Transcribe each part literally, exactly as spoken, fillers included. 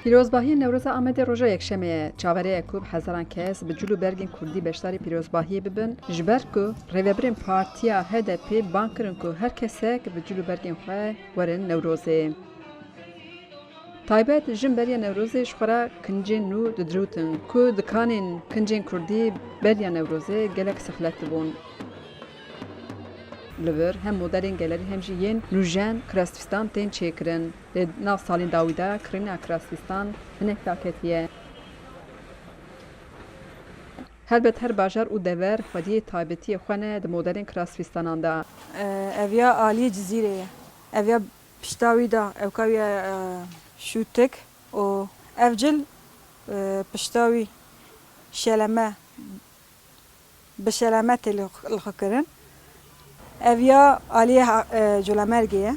Pîrozbahiyên Newroza Amedê roja Yekşemê ye. Çaverê ye ku bi hezaran kes bi cil û bergên kurdî beşdarî pîrozbahiyê bibin, ji ber ku rêvebirên partiya H D P bang kirin ku her kesek bi cil û bergên xwe werin Newrozê. Taybet jin beriya Newrozê ji xwe re kincên nû didirûtin ku dikanên kincên kurdî beriya Newrozê gelek sixlet dibûn. Li vir hem modelên gelerî hem jî yên nûjen Krasvistan tên çêkirin. Lê nav salên dawî de kirîna Krasvistan hinek daketiye. Helbet her bajar û dever xwediyê taybetiyê xwe ne di modelên Krasvistanan de. Ev ya aliyê Cizîrê ye. Ev ya pişta wî de, ewka wî ye, e, şûtik û ev cil, e, pişta wî şeleme bi şelemetê li, li xwe kirin. Ev ya aliyê ha-, e, Colemêrgê ye.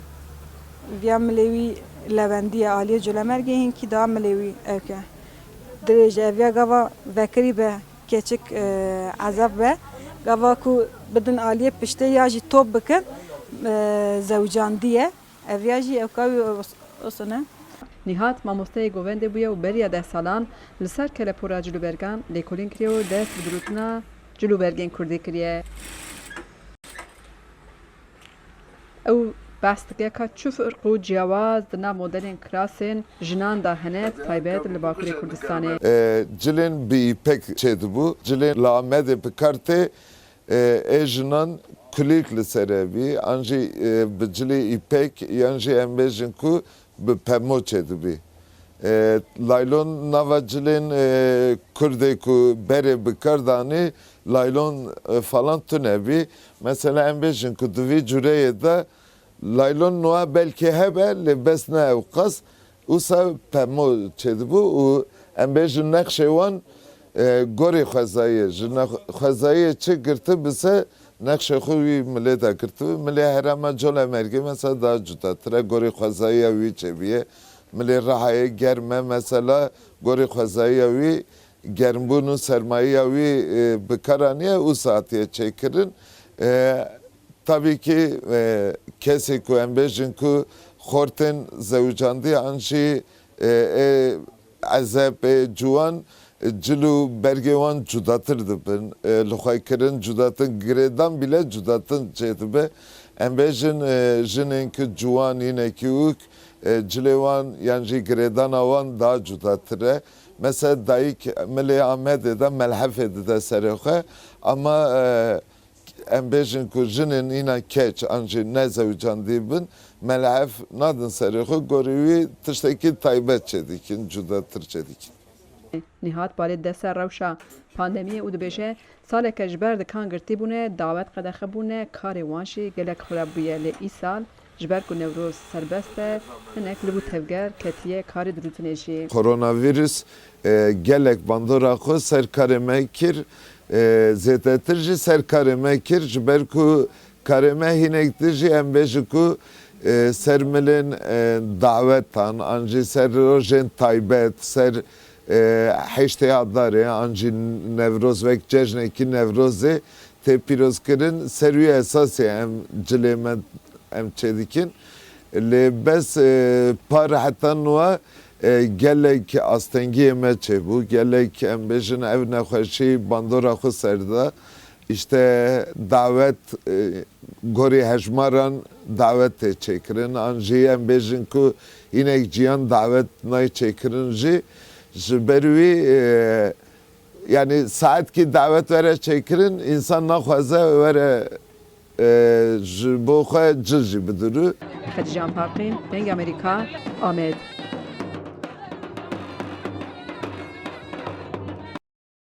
Viya milê wî lewendî ye, aliyê Colemêrgê, hinkî daha milê wî ewk e. Dirêj e. Ev ya gava vekirî be, keçik, e, ezeb be. Gava ku bidin aliyê piştê ya jî top bikin, e, zewicandî ye. Ev ya jî ewka wî os-, osone. Nîhat mamosteyê govendê bûye û beriya deh salan li ser kelepora cilûbergan lêkolîn kiriye û dest bi dirûtina cilûbergên kurdî kiriye. Ew behs dike ka çi firq û ciyawaz di nav modelên kirasên jinan de hene, bi taybet li Bakurê Kurdistanê. E, cilên bi îpek çêdibû, cilên li Amedê bi kar tê, e, ê jinan kulîlk li ser hebî, an jî, e, bi cilê îpek, yan jî em bêjin ku bi pemo çêdibî. E, laylon nava cilên, e, kurdê ku berê bi kar danî, laylon, e, falan tune bî. Mesela em bêjin ku di vî cureyê de laylon nuha belkî hebe, lê bes ne ewqas. Wisa pemo çêdibû û em bêjin nexşê wan, e, gorî xwezayiyê, ji nex-, xwezayiyê çi girtibi se, nexşê xwe wî milê de girtibi. Milê herêma Colemêrgê mesela daha cudatir e, gorî xwezayiya wî çêbûye. Milê Rihayê germ e mesela, gorî xwezayiya wî, germbûn û sermayiya wî, e, bi kar aniye û hatiye çêkirin. E, Tabî kî, e, kesê ku em bêjin ku xortên zewicandî an jî, e, ê ezeb, ê ciwan, e, cil û bergê wan cudatir dibin. E, li xwe kirin cudatin, girêdan bîle cudatin çêdibe. Em bêjin, e, jinên ku ciwan yinekî ûk, e, cilê wan yan jî girêdana wan daha cudatir e. Mesela dayik milê Amedê de melhefê dide serê xwe. Ama, e, em bêjin ku jinên îna keç an jî nezewicandî bin, melhef nadin serê xwe, gorî wî tiştekî taybet çêdikin, cudatir çêdikin. Nîhat balê dide ser rewşa pandemiyê û dibêje, saleke ji ber dikan girtî bûne, dawet qedexe bûne, karê wan jî gelek xurab bûye. Lê îsal, ji ber ku Newroz serbest e, hinek li bo tevger ketiye karê dirûtinê jî. Koronavîrus, e, gelek bandora xwe ser karê me kir, e, zêdetir jî ser karê me kir, ji ber ku karê me hinek din jî em bêjin ku, e, ser milên, e, dawetan, an jî ser rojên taybet, ser, e, heştê Adarê, an jî Newroz wek cejnekî Newrozê tê pîrozkirin, ser wî esasê em cilê me em çêdikin. Lê bes, e, par heta niha, e, gelek astengiyê me çêbû, gelek em bêjin ev nexweşî bandora xwe ser da. Îşte dawet, e, gorî hejmaran dawet tê çêkirin. An jî em bêjin ku hinek ciyan dawet nayê çêkirin jî. Ji ber wî, e, yanî saetkî dawet were çêkirin, însan naxwaze were, e, ji bo xwe cil jî bidirû. Xedîce Anparqî, Dengê Amerîka, Amed.